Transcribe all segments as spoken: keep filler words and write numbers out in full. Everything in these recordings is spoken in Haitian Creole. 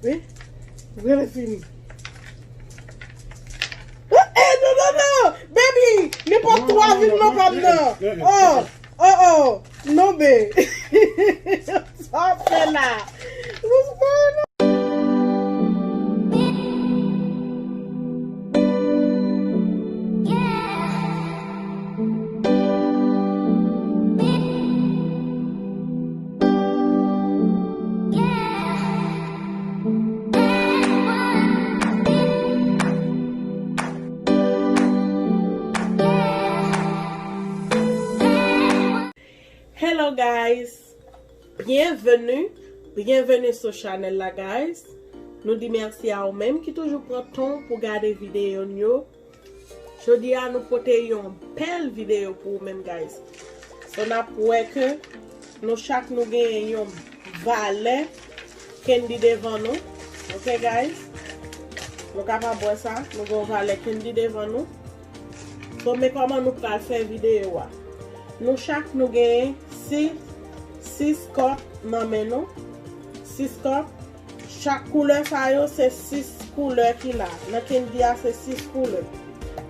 Wi. Mwen fini. Eh, eh, non, non, non! Baby! Nenpòt twa vin nan pa m nan! Oh! Oh, oh! Non, be! Sa w ap fè la? What's going on? Hello guys! Byenveni, byenveni sou chanèl la guys. Nou di mèsi a ou menm ki toujou pran tan pou gade videyo n yo. Jodi a nou pote yon bèl videyo pou ou menm guys. So n ap wè ke nou chak nou genyen yon valè candy devan nou. Ok guys? Nou kapab wè sa, nou gen yon valè candy devan nou. So men kòman nou pral fè videyo a. Nou chak nou genyen sis, sis kòp nan men nou. Sis kòp. Chak koulè sa yo se sis koulè ki la. Nan candy a se sis koulè.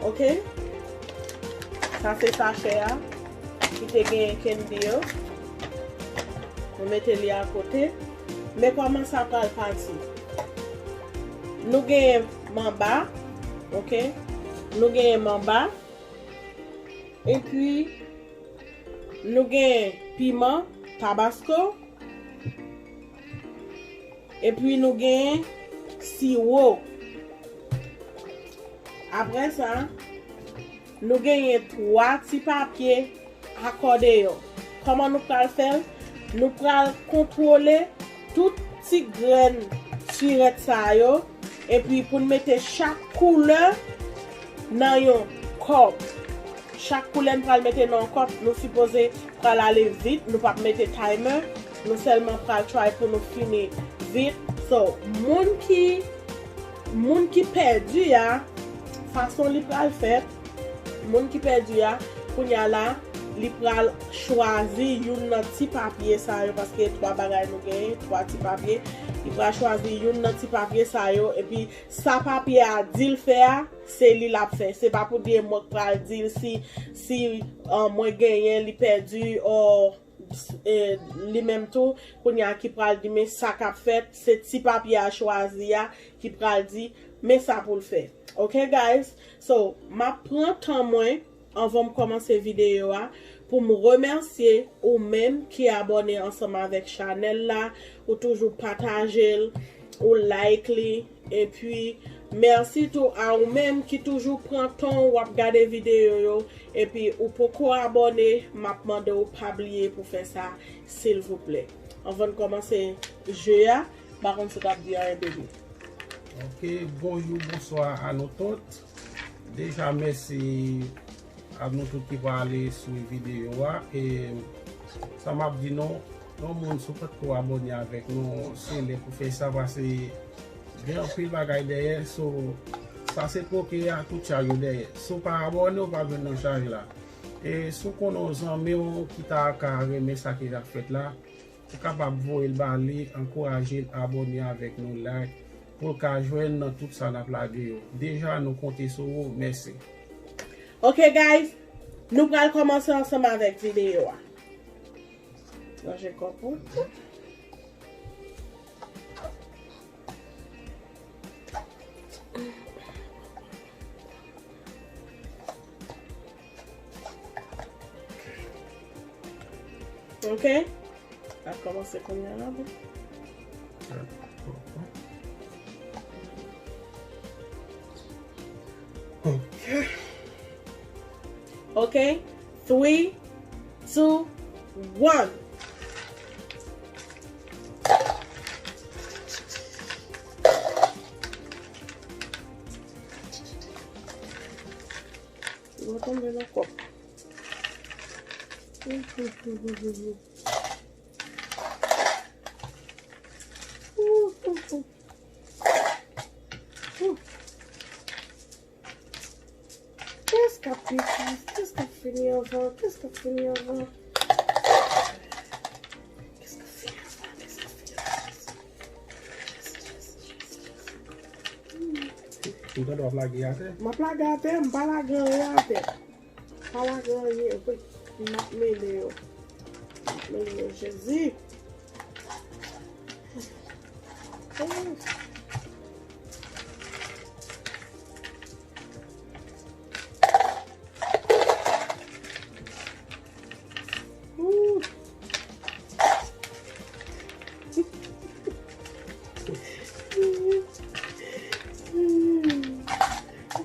Ok? Sa se sachè a ki te genyen candy yo. Nou mete li akote. Men kòman sa pral pati. Nou genyen manba. Ok? Nou genyen manba. Epi, nou gen piman, tabasko. Epi, nou gen siwo. Apre sa, nou genyen twa ti papye akòdeyon. Kòman nou pral fè l? Nou pral kontwole tout ti grenn sirèt sa yo. Epi, pou n mete chak koulè nan yon kòp. Chak koulè n pral mete nan yon kòp, nou sipoze pral ale vit, nou p ap mete timer, nou sèlman pral try pou nou fini vit. So, moun ki, moun ki pèdi a, fason li pral fèt, moun ki pèdi a, kounye a la, li pral chwazi youn nan ti papye sa yo, paske twa bagay nou genyen, twa ti papye, li pral chwazi youn nan ti papye sa yo, epi sa papye a di l fè a, se li l ap fè. Se pa pou di e mwen k pral di l si, si, uh, mwen genyen, li pèdi, or, eh, li menm tou, kounye a ki pral di, men sa k ap fèt, se ti papye a chwazi a, ki pral di, men sa pou l fè. Ok, guys? So, m ap pran tan mwen, anvan m kòmanse videyo a, pou m remèsye ou menm ki abòne ansanm avèk chanèl la, ou toujou pataje l, ou like li, epi mèsi tou a ou menm ki toujou pran tan w ap gade videyo yo, epi ou poko abòne, m ap mande w pa bliye pou fè sa, silvouplè. Anvan n kòmanse je a, m pa konn si w t ap di anyen, baby. Ok, bonjou, bonswa a nou tout. Deja, mèsi a nou tout ki prale swiv videyo a. E sa m ap di nou, yon moun si w potko abòne avèk nou, se lè pou fè sa, paske gen anpil bagay dèyè. So, sa se poke a, tout chaj yo dèyè. Si w pa abòne, w p ap jwenn nan chaj la. E si w konnen yon zanmi w ki ta ka renmen sa ki ap fèt la, ou kapab voye l ba li, ankouraje l abòne avèk nou, like, pou l ka jwenn nan tout sa n ap lage yo. Deja, nou konte sou ou. Mèsi. Ok, guys, nou pral kòmanse ansanm avèk videyo a. Ranje kòb ou. Ok. N ap kòmanse kounye a la, bon. Ok. Ok. Three, two, one. Yo tonbe nan kòb. Kès k ap fini anvan? Kès k ap fini anvan? Kès k ap fini anvan? Kès k ap fini anvan? Kès k ap fini anvan? M tande w ap lage atè. M ap lage atè, m pa lage anyen atè. Pa lage anyen, wi. M ap mele yo. M ap mele yo, Jezi.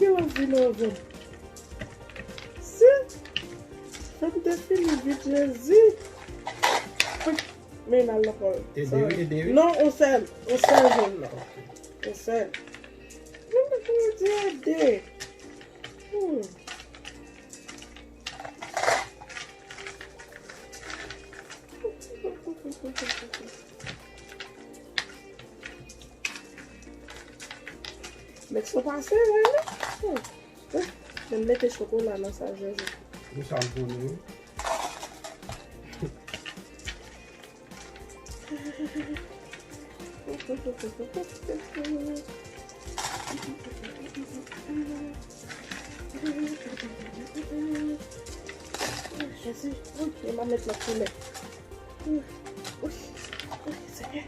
Gen lòt vin anvan. Si. Fè m te fini vit, Jezi. Men al nan kò. E de, wi, e de, wi. Non, on sèl. On sèl jòn nan. On sèl. Men mwen te di e de. Hmm. Mèt sa pase vre, non? Hmm. Men mete chokola nan sa, Jezi. Ou sa m konnen, wi. Jezi, wi, e m a met lòt koulè. Wi, wi, Senyè.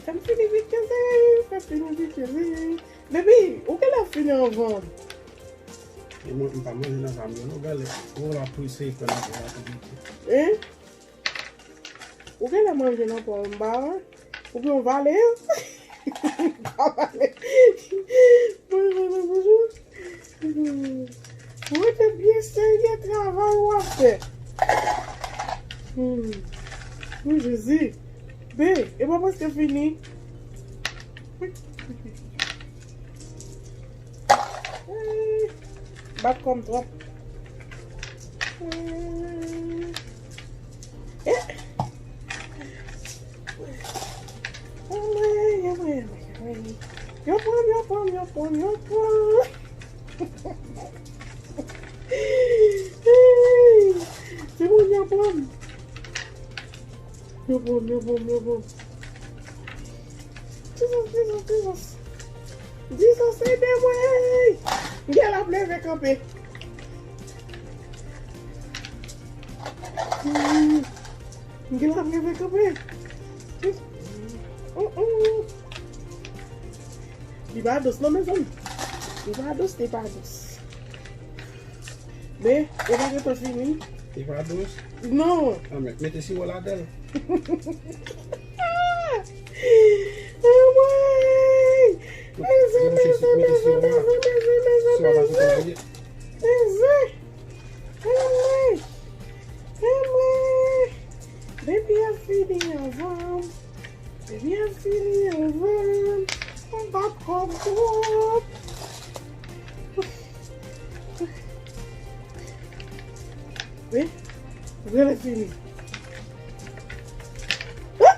Fè m fini vit, Jezi. Fè m fini vit, Jezi. Baby, ou genlè fini anvan m. E mwen, m pa manje nan zam yo, non, gade. Ou la prese, fè nan pou la konplike. Hein? Ou genlè manje nan pòm ba, oubyen w vale? Pa vale. Manje nan bouch ou. Ou rete byen serye travay w ap fè. Hmm. Wi, Jezi. Ben, e pa prèske fini. Bat kò m twòp. Eh. Anmwey, anmwey, anmwey, anmwey. Yo pran m, yo pran m, yo pran m, yo pran m. Se moun yo pran m. Yo pran m, yo pran m, yo pran m. Jesus, Jesus, Jesus. Jesus, ede mwen. M gen l ap leve kanpe. M gen l ap leve kanpe. Mm, mm. Li pa dous non, mezanmi. Li pa dous, li pa dous. Men, e pa gentan fini. Li pa dous? Non. Ah, men, mete siwo ladan l. Anmwey! Mezanmi, mezanmi, mezanmi, mezanmi, mezanmi, mezanmi. Anmwey! Anmwey! Baby a fini anvan m. Baby a fini anvan m. M bat kò m twòp. Wi, mwen fini.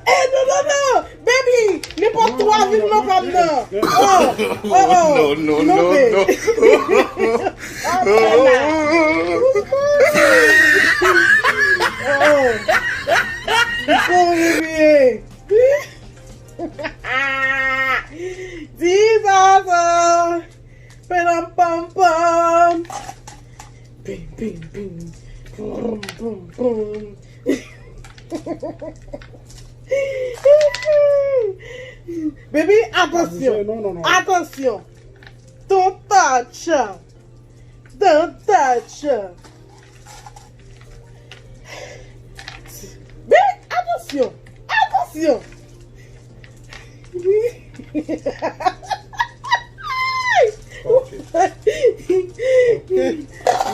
Eh, non, non, non! Baby, nenpòt twa vin nan pa m nan. Oh, oh, oh. No, no, no, no. Oh, oh. Bon, bebe. Jesus! Pam, pam, pam. Pim, pim, pim. Pum, pum, pum. Baby, atansyon. Non, non, non. Atansyon. Don't touch. Don't touch. Baby, atansyon. Atansyon. Ok. Ok.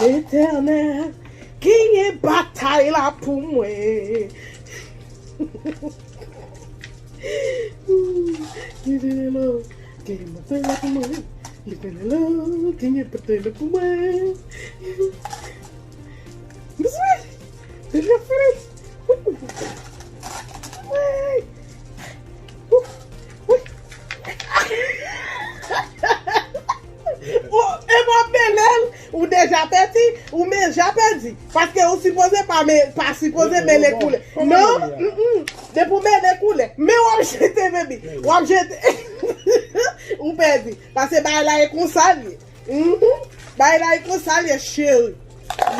Letènèl genyen batay la pou mwen. Letènèl genyen batay la pou mwen. Letènèl genyen batay la pou mwen. Doucement. Deja fini. Wi. Wi. Ou, e mwen mele l, ou deja pèdi, ou deja pèdi. Paske ou sipoze pa, pa sipoze mele koulè. Non, mm, mm. Depi w mele koulè. Men w ap jete, baby. W ap jete. Ou pèdi. Paske bagay la e konsa l ye. Mhm. Bagay la e konsa l ye, cheri.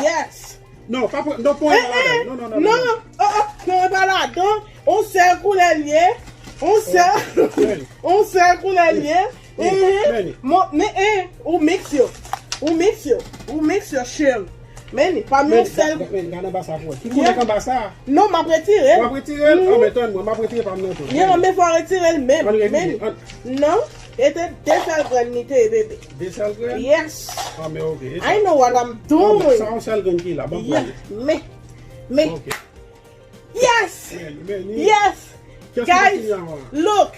Yes. Non, pa pran, non, pran yon ladan. Non, non, non, non. Non, oh, oh, pran pa ladan. On sèl koulè l ye. On sèl, on sèl koulè l ye. Mhm. Men, men, ou mix yo. Ou mix yo. Ou mix yo, cheri. Men, pa m yon sèl. Men, gade anba sa pou wè. Ki koulè k anba sa? Non, m ap retire. W ap retire l? An, men tann mwen, m ap retire pa m nan tou. Yon, men fò retire l menm. Men, non, e te de sèl grenn li te ye, bebe. De sèl grenn? Yes. An, men ok. I know what I'm doing. Sa yon sèl grenn ki la, ban m pran li. Men, men. Ok. Yes! Yes! Guys, look!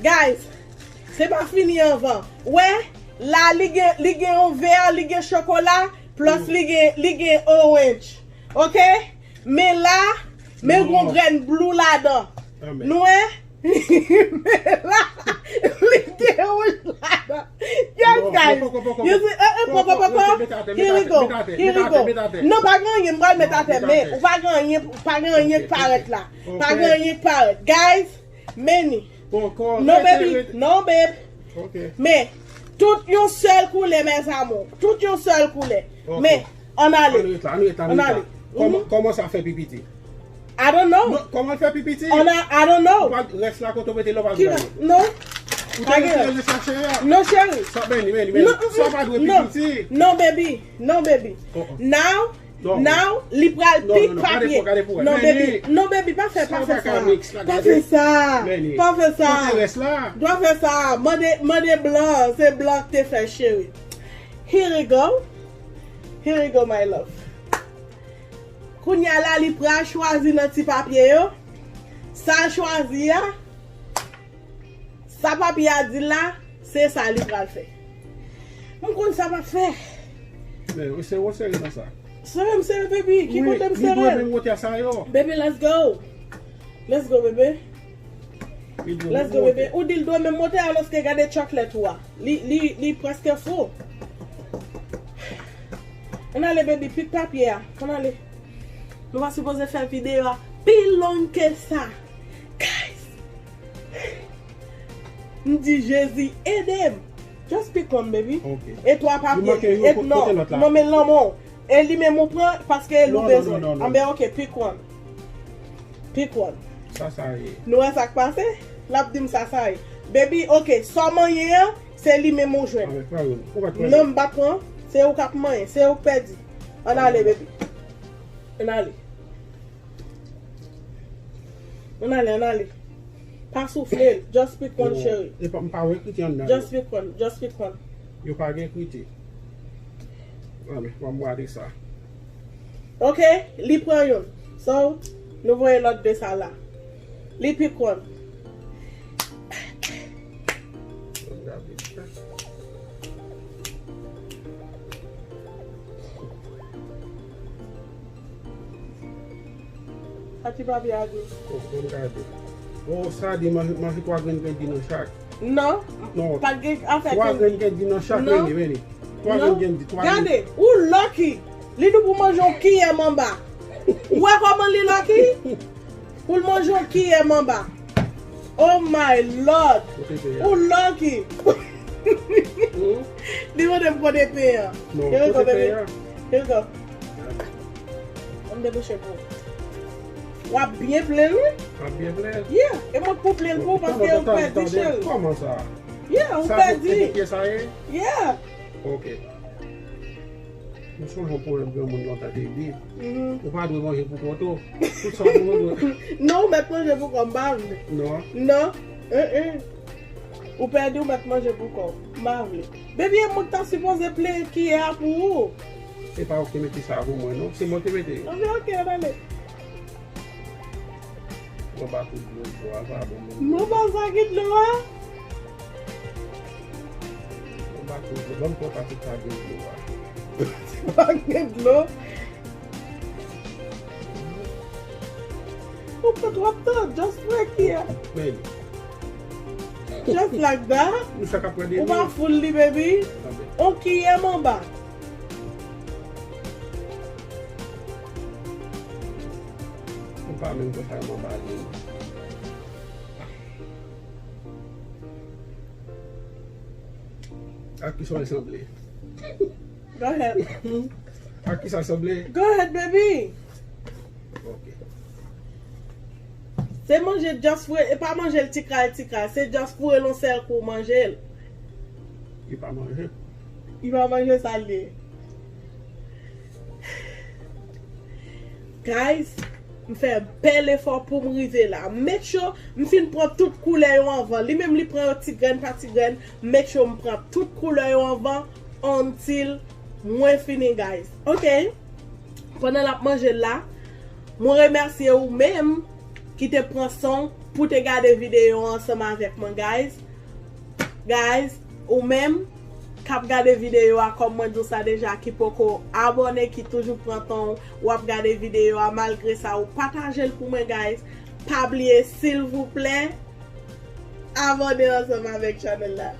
Guys, se pa fini anvan. Wè, la li gen, li gen yon vè, li gen chokola, plus li gen, li gen orange. Ok? Men la, men gon grenn blue ladan. Nou wè? Men la, li gen wouj ladan. Yes, guys. You see, eh, eh, poko, poko. Here we go. Here we go. Non, pa gen anyen, m pral met atè, men ou pa gen anyen, pa gen anyen k parèt la. Pa gen anyen k parèt. Guys, men ni. Non, baby. Non, babe. Men, tout yon sèl koulè, mes amours. Tout yon sèl koulè. Men, ann ale. Ann ale. Kòman, kòman sa fè pi piti? I don't know. Non, kòman l fè pi piti? Ann a, I don't know. Ou pa rès la kote w mete l, ou pa jwenn li. Non. Ou te retire l nan sachè a? Non, cheri. Sa, men ni, men ni, men ni. Sa pa dwe pi piti. Non, baby. Non, baby. Now, now, li pral pi papye. Non, baby. Non, baby, pa fè, pa fè sa. Pa fè sa. Pa fè sa. Kote rès la? Dwa fè sa. Mande, mande blan. Se blan k te fè, cheri. Here we go. Here we go, my love. Kounye a la, li pral chwazi nan ti papye yo. Sa l chwazi a, sa papye a di la, se sa li pral fè. M konn sa m ap fè. Men, ou sere, ou sere nan sa. Sere, m sere, baby. Ki kote m sere? Li dwe menm wotè sa yo. Baby, let's go. Let's go, baby. Let's go, baby. Ou di l dwe menm wotè, alòske gade chocolate ou a. Li, li, li prèske fou. Ann ale, baby, pik papye a. Ann ale. Nou pa sipoze fè videyo a pi long ke sa. Guys. M di, Jezi, ede m. Just pick one, baby. Ok. E twa papye. E non, non, men lanmò. E li menm ou pran, paske e li w bezwen. Anben, ok, pick one. Pick one. Sa sa ye. Nou wè sa k pase? L ap di m sa sa ye. Baby, ok, sa w manyen an, se li menm ou jwenn. Non, m pa t pran. Se ou k ap manyen, se ou k pèdi. Ann ale, baby. Ann ale. Ann ale, ann ale. Pa soufle l. Just pick one, cheri. E pa, m pa wè kriti anndan yo. Just pick one, just pick one. Yo pa gen kriti. Ann, ban m gade sa. Ok, li pran youn. So, nou voye lòt de sa la. Li pick one. Sa ti papye a di. Oh, ban m gade. Oh, sa di manje, manje twa grenn kandji nan chak. Non, non, pa t gen afè twa grenn kandji nan chak, non. Vini, vini. Twa grenn kandji, twa grenn. Gade, ou lucky. Li di pou manje yon kiyè manba. Ou wè kòman li lucky? Pou l manje yon kiyè manba. Oh my Lord. Ou lucky. Li mande m kote pen an. Non, kote pen an? Here we go. An m debouche pou ou. W ap byen plen l, wi. W ap byen plen l? Yeah. E mwen k pou plen l pou ou paske ou pèdi, cheri. Kòman sa? Yeah, ou pèdi. Sa pou pyès sa ye? Yeah. Ok. M sonje yon pwovèb granmoun lontan te di, ou pa dwe manje pou kont ou. Tout sa pou ou dwe. Non, ou mèt manje pou kò w, m pa vle. Non. Non. Ou pèdi, ou mèt manje pou kò w, m pa vle. Baby, e mwen k ta sipoze plen kiyè a pou ou. Se pa ou ki te mete sa pou mwen, non. Se mwen ki te mete yo. Anben, ok, ann ale. Mwen pa tout dlo, dlo a pa bon menm. Mwen pa sa ki dlo a. Mwen pa tout dlo, ban m pran pati pa gen dlo a. Pa gen dlo. Ou pran twòp tan, just pran kiyè. Men. Just like that. Ou pa full li, baby. On kiyè manba. Ou pa menm konsa yo manba li. Ak kisa l sanble? Go ahead. Ak kisa l sanble? Go ahead, baby. Ok. Se manje just foure, e pa manje l ti kray ti kray, se just foure l yon sèl kou manje l. Li pa manje. Li pa manje sa l ye. Guys, m fè bèl efò pou m rive la. Make sure m fin pran tout koulè yo anvan. Li menm li pran yo ti grenn pa ti grenn. Make sure m pran tout koulè yo anvan until mwen fini, guys. Ok? Pandan l ap manje l la, mwen remèsye ou menm ki te pran son pou te gade videyo ansanm avèk mwen, guys. Guys, ou menm k ap gade videyo a, kòm mwen di w sa deja, ki poko abòne, ki toujou pran tan w ap gade videyo a, malgre sa, ou pataje l pou mwen, guys. Pa bliye, silvouplè, abòne ansanm avèk chanèl la.